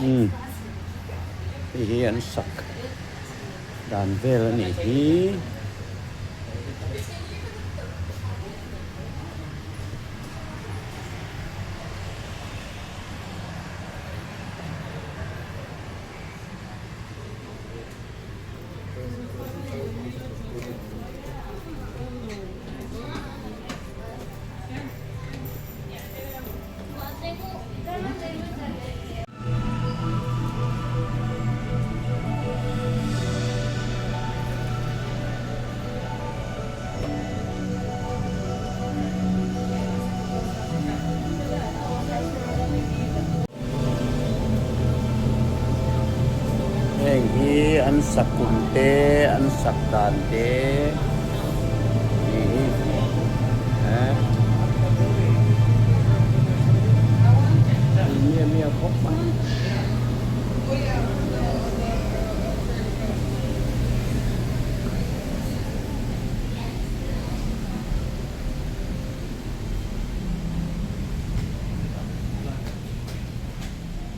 Umm hei hi an sak dan vel a nih hi. Heng hi an sak kum te an sak dan te nih hi eh miah miah khawp mai.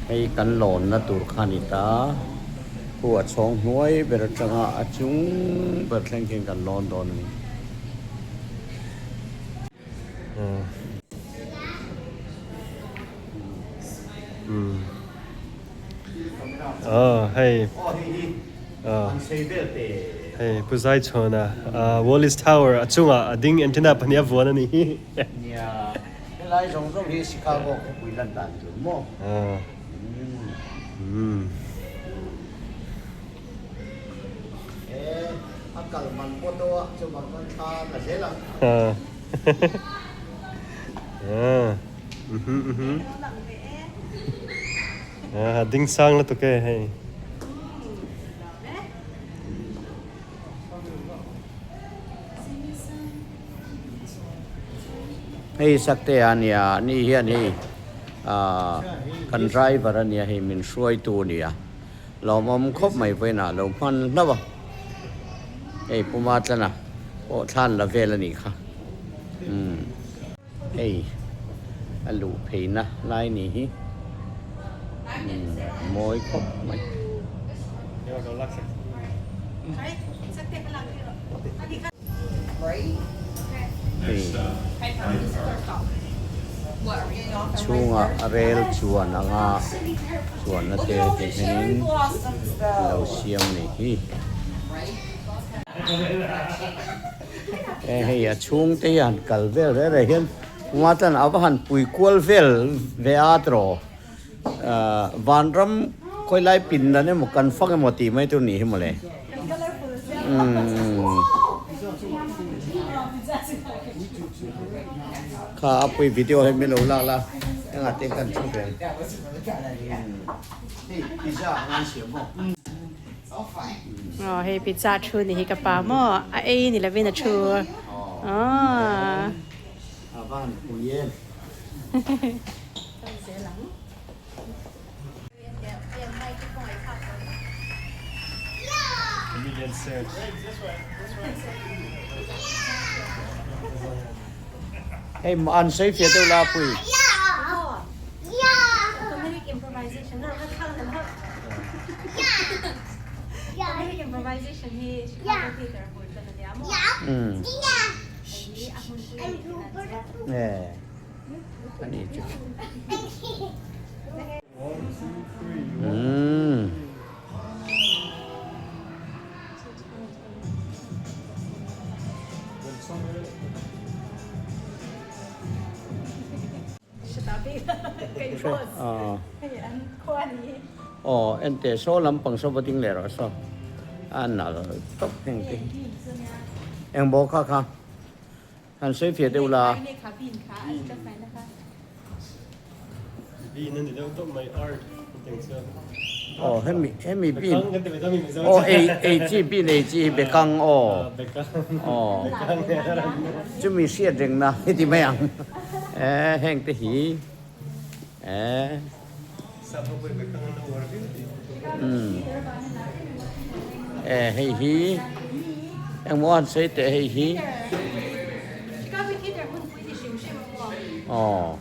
Hei kan lawnna tur kha a ni ta. Khu a chhawng hnuai ber atanga a chung ber thleng khian kan lawn dawn a ni. Hei Pu Zaichhawna Wallis Tower a chungah a ding antenna pahnih a vuan a ni hi. Nia, helai zawng zawng hi Chicago khawpui lan dan tur maw? E, a kal man pawh deuh a, chuvang chuan thla la zel ang. Ding sang lutuk e hei. Hei sakte a nia, ni hian hei ah kan driver a nia hei min hruaitu a nia. Lawmawm khawp mai vawiinah lo hman hlauh a, hei Puma tlana pawh thlan la vel a nih kha. Umm hei a luh pheina lai ni hi umm mawi khawp mai. Chhungah rel chuan anga chuanna te ti hmangin lo siam a nih hi. E hei a chhungte hi han kal vel reh reh hian kuma chuan a va han pui kual vel ve a tiraw Vanram khawilai pin dan emaw kan fak emaw tih mai tur nih hi mawle. Kha a pui video hi min lo lak la engah te kan thu ve. Hei pizza ang an siam maw. Aw hei pizza thu ni hi ka pa maw a ei ni lovin a thu. Aw. A van pui em. Hei an sawi fiah deuh la pui. A ni chu. Umm. Aw ente saw lampang saw va ding leh rawh saw a nal tawp heng te hi eng bawk kha kha. Han sawi fiah deuh la. Aw hemi hemi bin aw ei ei chi bin ei chi hi bekang aw aw chumi hriat reng na heti mai ang e heng te hi e umm e hei hi engmaw han sawi teh hei hi aw.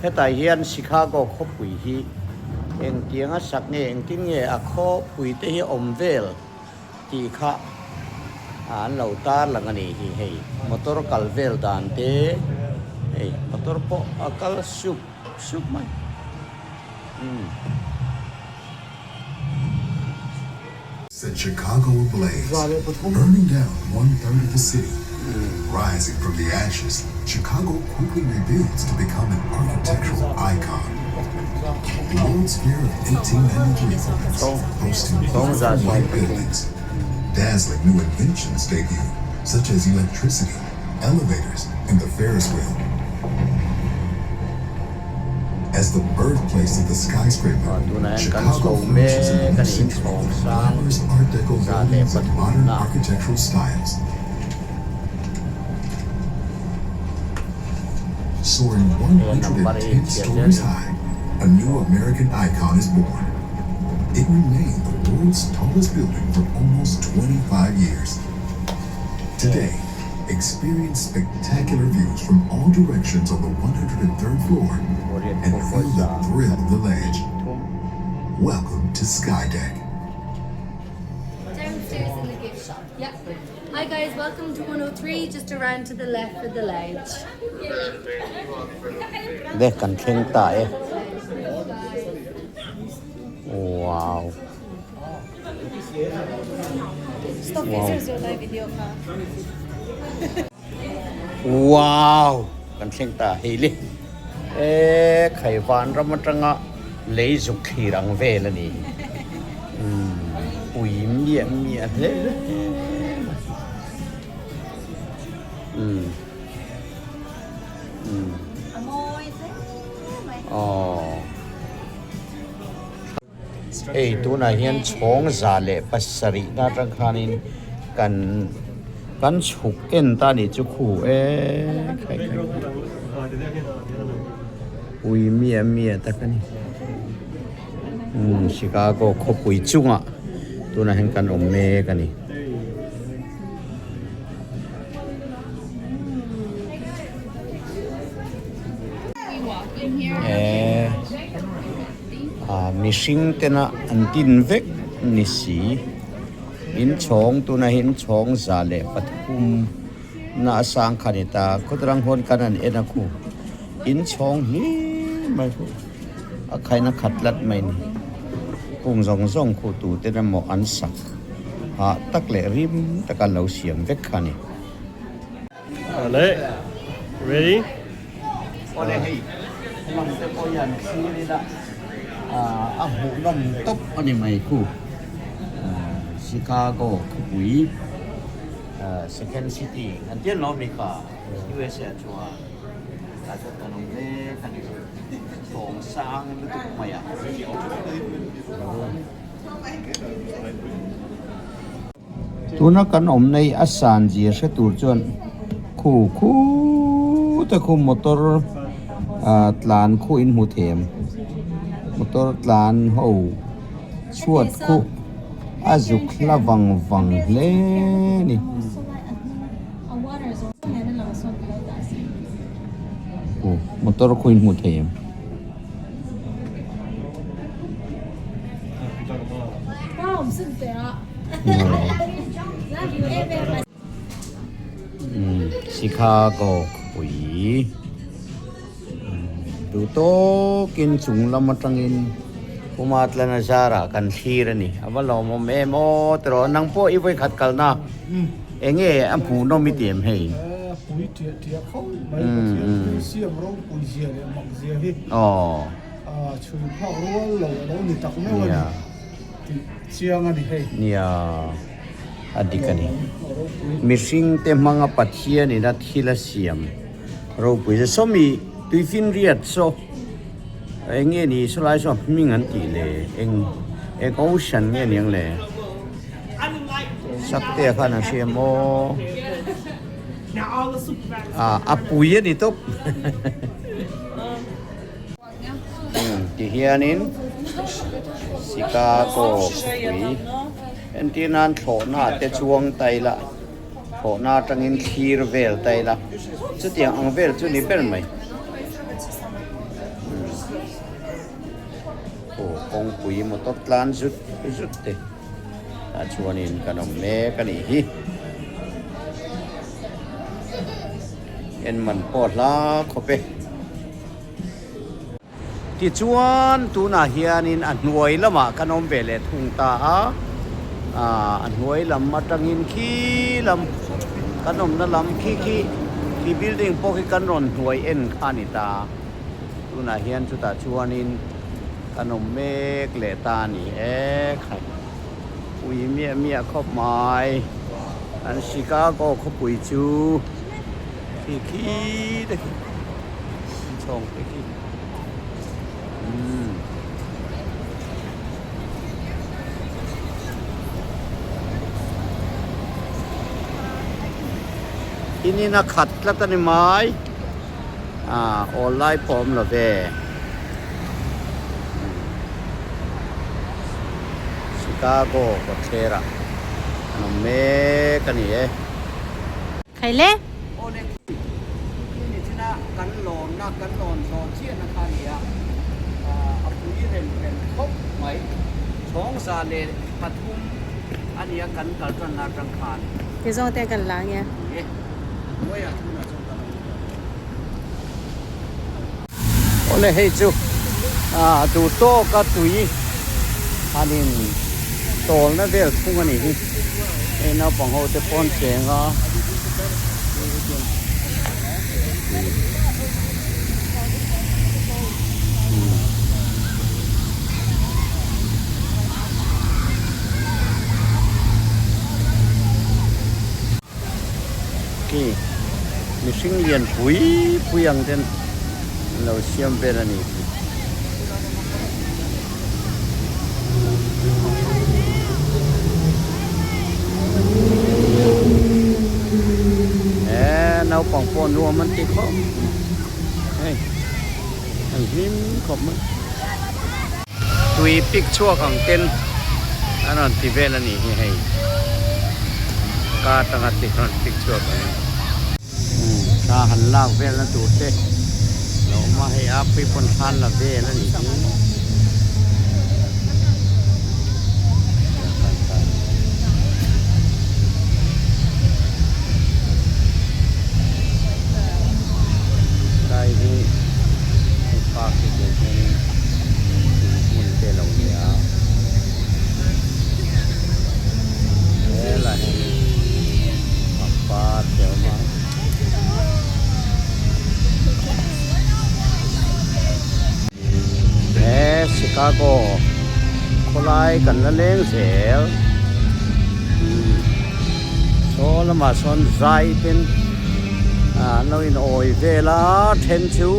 Hetah hian Chicago khawpui hi engtianga sak nge engtin nge a khawpui te hi awm vel tih kha an lo tar lang a nih hi hei motor kal vel dan te hei motor pawh a kal sup sup mai umm. Set Chicago ablaze, burning down one third of the city. Rising from the ashes, Chicago quickly rebuilds to become an architectural icon. The World's Fair of 1893 opens, boasting beautiful white buildings. Dazzling new inventions debut, such as electricity, elevators, and the Ferris wheel. As the birthplace of the skyscraper, Chicago flourishes in the new century with glamorous Art Deco buildings and modern architectural styles. Soaring 110 stories high, a new American icon is born. It remained the world's tallest building for almost 25 years. Today, experience spectacular views from all directions on the 103rd floor and feel the thrill of the ledge. Welcome to Skydeck. Downstairs in the gift shop. Yeah. Hi guys, welcome to 103, just around to the left for the ledge. Ve kan thleng ta e. Wow. Wow! Kan thleng ta hei le. E khai van ram atanga lei zuk thlir ang vel a ni. Umm pui miah miah hle mai. Umm umm aww. Hei tunah hian chhawng 107 na atang khanin kan kan chhuk en ta nih chu khu e khai khai ui miah miah tak a ni umm Chicago khawpui chungah tunah hian kan awm mek a ni. Mihring tena an tin vek ni si. Inchhawng tunah hian inchhawng 103 na a sang kha a ni ta. Khawdang hawn kan han en a khu. Inchhawng hlim mai khu a khaina khat tlat mai a ni. Kung zawng zawng khu tute emaw an sak hah tak leh rim taka an lo siam vek kha a ni. Awle ready? Awle hei hmang te pawh hian thlir ila a hmuhnawm tawp a ni mai khu. Chicago khawpui second city an ti an lo awm ni kha USA ah chuan tah chuan kan awm mek a ni. Thawng sang lutuk mai a. Tuna kan awm nei a san zia hre tur chuan khu khut a khu motor ah tlan khu in hmu them motor tlan ho chhuat khu a zuk hla vang vang hle a ni. Motor khu in hmu thei em? Chicago khawpui duh tawkin chung lam atangin Puma Tlanazar-ah kan thlir a ni. A va lawmawm em aw tiraw nang pawh i vawikhat kalna eng nge a hmuhnawm i ti em hei? Pui ṭiah ṭiah kho mai Pathian thil siam ropui zia leh mak zia hi chhui phak rual lo a lo ni tak meuh a ni tih chiang a ni hei. Nia, a dik a ni. Mihring te hmanga Pathian in a thil a siam ropui zia. Sawmi tuifinriat saw eng nge ni sawlai saw hming an tih le eng eng ocean nge niang le? Saktea khan a hria maw? Ah, a pui a ni tawp. Ti hianin Chicago khawpui entir nan thlawhna te chuang ta ila thlawhna atangin thlir vel ta ila chutiang ang vel chu ni ber mai. Aw kawngpui motor tlan zut zut te tah chuanin kan awm mek a nih hi. En man pawh hla khawp e. Tichuan tunah hianin a hnuai lamah kan awm ve leh thung ta a, a hnuai lam atangin khi lam kan awmna lam khi khi khi building pawh khi kan rawn hnuai en kha a ni ta. Tunah hian chutah chuanin kan awm mek leh ta a ni e khai. Pui miah miah khawp mai. An Chicago khawpui chu khi khi te khi an chhawng te khi umm. In in a khat tlat a ni mai. Ah awl lai pawh awm lo ve. Chicago kawtthler ah an awm mek a ni e. Khai le. Awle khi khi ni china kan lawnna kan lawn zawh chiahna kha a ni a, a pui rem rem khawp mai. 103 a nia kan kal tanna atang khan. Ti zawng te kan la nge. E, hnuaiah tunah chuan kan awm tawh. Awle hei chu ah duh tawka tui han in tawlna vel thung a nih hi hei naupang ho te pawn cheng a. Khi mihring lian pui pui ang ten an lo siam vel a ni khi. He naupang pawh nuam an ti khawp hei an hlim khawp mai. Tui pik chhuak ang ten an rawn ti vel a nih hi hei ka atanga tui rawn pik chhuak ang thla han lak vel na tur te lo awm a hei a pui pawn thlan la vel a nih hi. Lai hi hei park hi tiang hianin thing hmun te a lo nia helaiah hianin pangpar te a awm a. He Chicago khawlai kan la leng zel saw lamah sawn zai ten an lo in awi vel a then chu.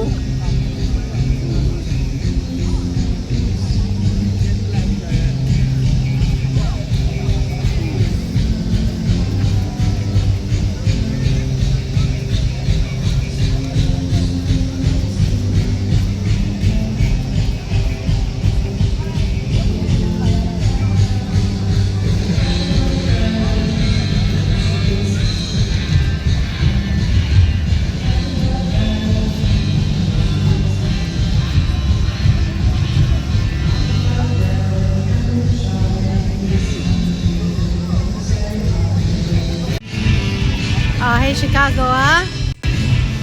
Aw hei Chicago a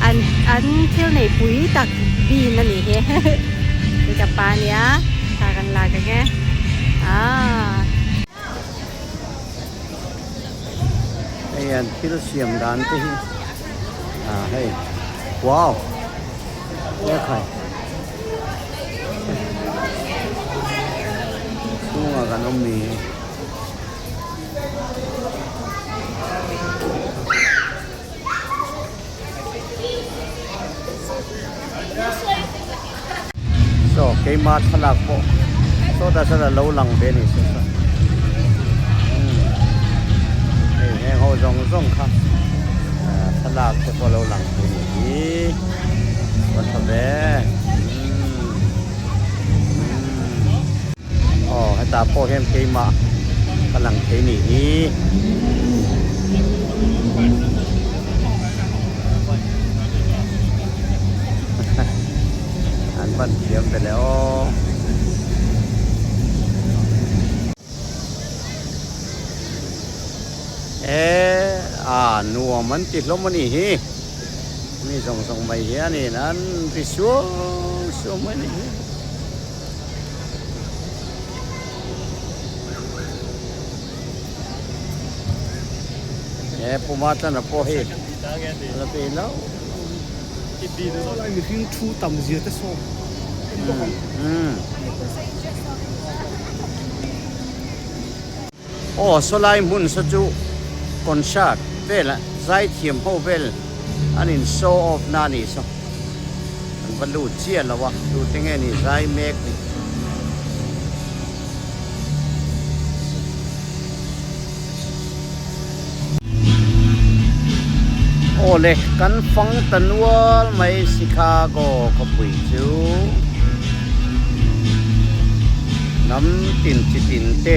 an an thil nei pui tak bin a nih hi hei ka pa ania thla kan lak ang e aaa. Hei an thil siam dan te hi ah hei wow ekhai chhungah kan awm ni hi. Saw keima thlalak pawh sawtah sawn a lo lang ve a ni saw saw hei heng ho zawng zawng kha thlalak te pawh a lo lang ve a ni hi a tha ve Aw hetah pawh hian keimah ka lang thei nih hi. An van thiam ve le aw. E a nuam an ti hlawm a nih hi. Mi zawng zawng mai hianin an ri suau suau mai a nih hi. E Puma tlana pawh hi a la bei lo. Saw lai mihring thu tam zia te saw en bawk ang. Aw saw lai hmun saw chu concert vel zaithiam ho vel an in show off na a nih saw an va lut chiah lo a tute nge ni zai mek ni. Aw le kan fang ta nual mai Chicago khawpui chu hnam tin chi tin te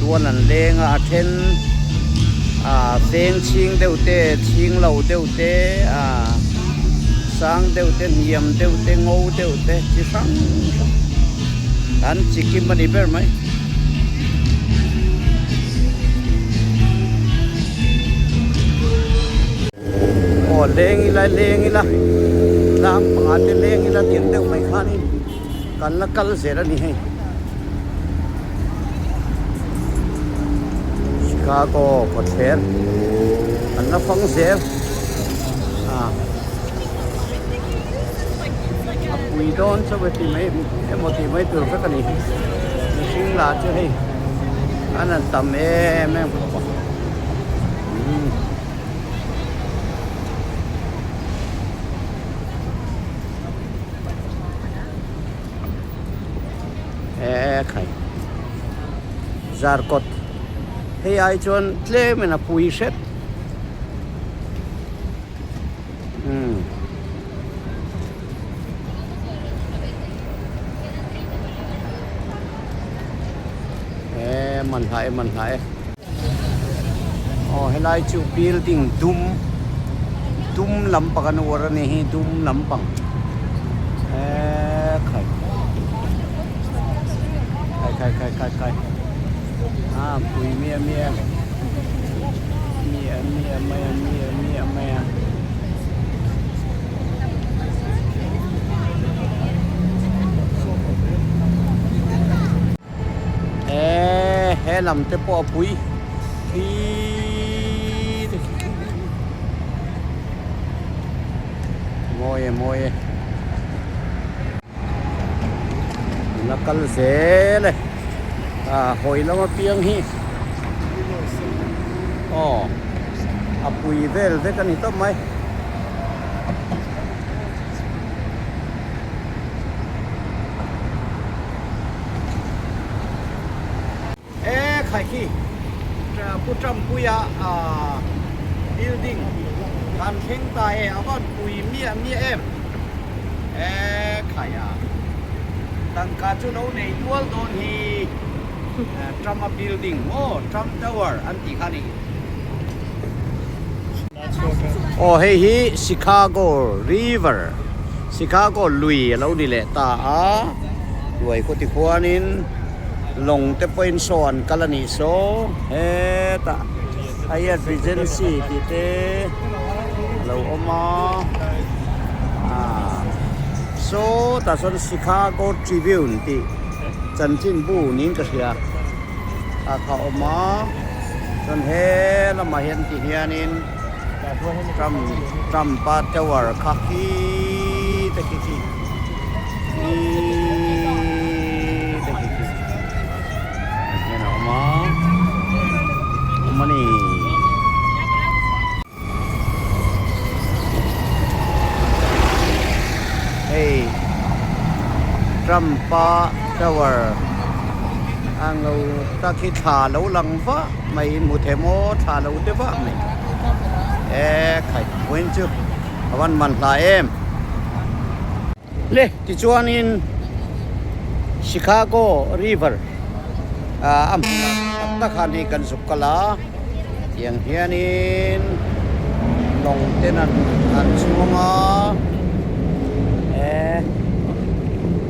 tual an leng a a then ah veng chhing deuh te chhing lo deuh te ah sang deuh te hniam deuh te ngo deuh te chi hrang hrang an chi kim a ni ber mai. Aw leng ila leng ila tlang panga te leng ila tiang deuh mai khanin kan la kal zel a ni hei. Chicago kawtthler an la fang zel a a pui dawn chauh e ti mai emaw tih mai tur vek a ni mihring lah chu hei an han tam em em khawp a umm. E khai zarkawt hei ai chuan tlem in a pui hret umm e man hla e man hla e aw helai chu building dum dum lampang an uar a ni hi dum lampang eee khai khai khai khai khai khai a pui miah miah miah miah mai a miah miah mai a. Eee he lam te pawh a pui khi te khi khi mawi e mawi e la kal zel e a hawi lama piang hi aw a pui vel vek a ni tawp mai. E khai khi Pu Trumpuia building kan thleng ta e a van pui miah miah em e khai a tangka chu lo nei nual dawn hi Trump-a building maw Trump Tower an tih kha a ni. Aw hei hi Chicago River Chicago lui a lo ni leh ta a hnuai khaw ti khuanin lawng te pawhin saw an kal a nih saw hetah Hyatt Regency tih te a lo awm a ah saw tah chuan Chicago Tribune tih chanchinbu niin ka hria a kha awm a. Chuan he lamah hian ti hianin Trump Trump-a tower kha khi te khi khi khi te khi khi hian a awm a awm a ni. Hei Trump-a tower ang lo tak hi thla lo lang vah mai in hmu thei maw thla lo te vah mai e khai vawiin chu a van man hla em le tichuanin Chicago river ah a hmunah tak tak khan hei kan zuk kal a. Tiang hianin lawng ten an an chhung a e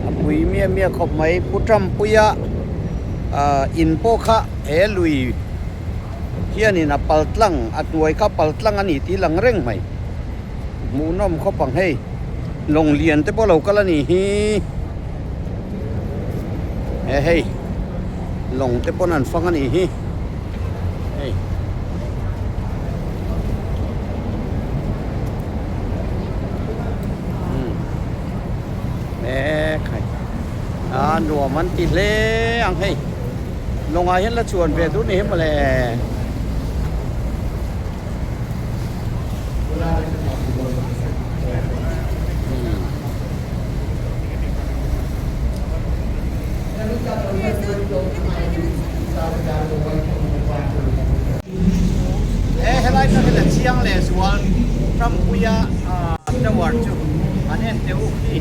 a pui miah miah khawp mai Pu Trumpuia ah in pawh kha he lui Hianin a pal tlang a hnuai kha pal tlang a ni tih lang reng mai. Hmuhnawm khawp ang hei. Lawng lian te pawh lo kal a nih hi. He hei lawng te pawn an fang a nih hi. Hei. Umm. Mek hei. A nuam an ti hle ang hei. Lawngah hian la chuan ve duh ni hi mawle. He helai tak hi la chiang leh zual Trumpuia tower chu an en teh u khi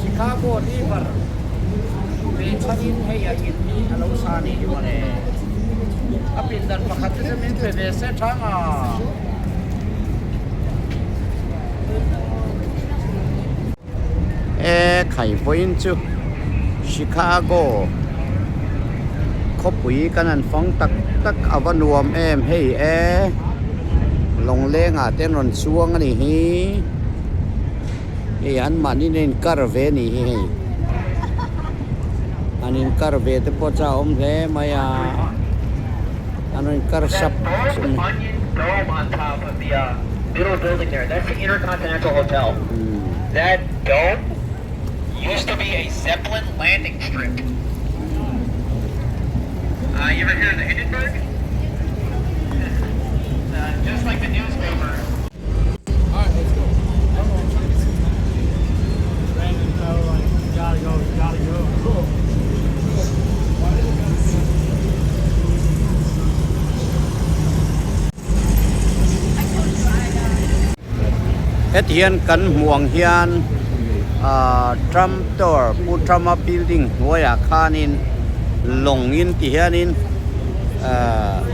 Chicago River Ve chhanin hei a in hi a lo sa nih hi mawle. A pindan pakhat te chu min pe ve se thang a. E khai vawiin chu Chicago khawpui kan han fang tak tak a va nuam em hei e lawnglengah te an rawn chuang a ni hi. Hei an mahni in a inkar ve a nih hi hei an inkar ve te pawh chu a awm hle mai a an rawn inkar sap sap a ni. Heti hian kan hmuh ang hian ahh Trump Tower Pu Trump-a building hnuaiah khanin lawng in ti hianin ahh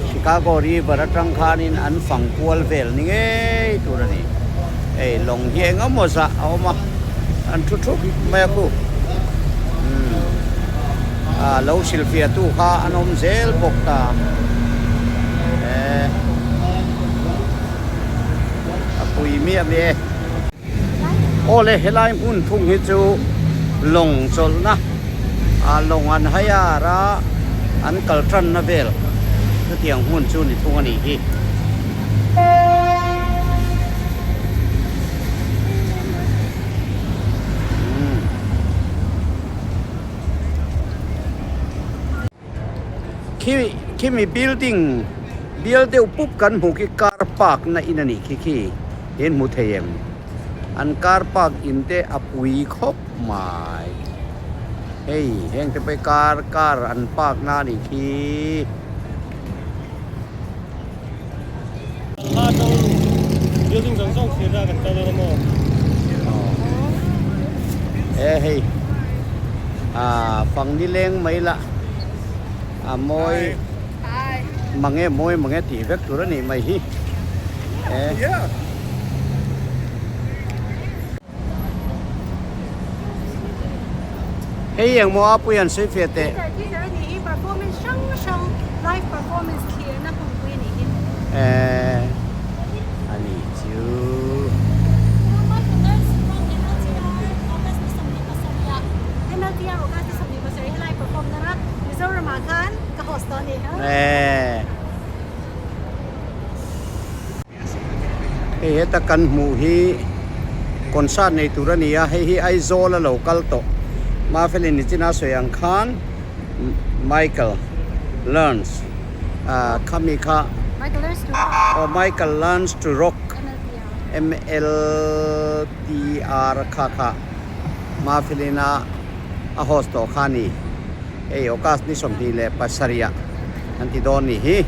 Chicago River atang khanin an fang kual vel ni ngei tur a ni. Hei lawng hi eng emaw zah a awm a, an thu thup mai a khu. Umm ah lo hrilhfiah tu kha an awm zel bawk ta. Eh a pui miah miah e. Awle helai hmun thung hi chu lawng chawlhna ah lawng an hai ar a an kal tanna vel chutiang hmun chu ni thung a nih hi. Khi khimi building bial deuh pup kan hmuh khi car park na in a nih khi khi in hmu thei em an car park in te a pui khawp mai hei heng te pawh hi car car an park na a nih khi. Building zawng zawng thlir a kan kal dawn a maw? E hei ah fang ni leng mai la a mawi mange mawi mange tih vek tur a nih mai hi e. Hei engmaw a pui an sawi fiah teh. Theater a nih hi performance hrang hrang live performance thlirna hmunpui a nih hi. Eh a nih chu. MLTR August ni 27 helai perform na ra Mizoram ah khan ka host dawn a ni. Eh. Hei heta kan hmuh hi concert nei tur a ni a, hei hi Aizawl a lo kal tawh Mafelin nichina sawi ang khan Michael Learns ah khami kha aw Michael Learns to Rock MLTR kha kha Mafelin a a host tawh kha a ni, hei August ni 27 ah an ti dawn a ni hi.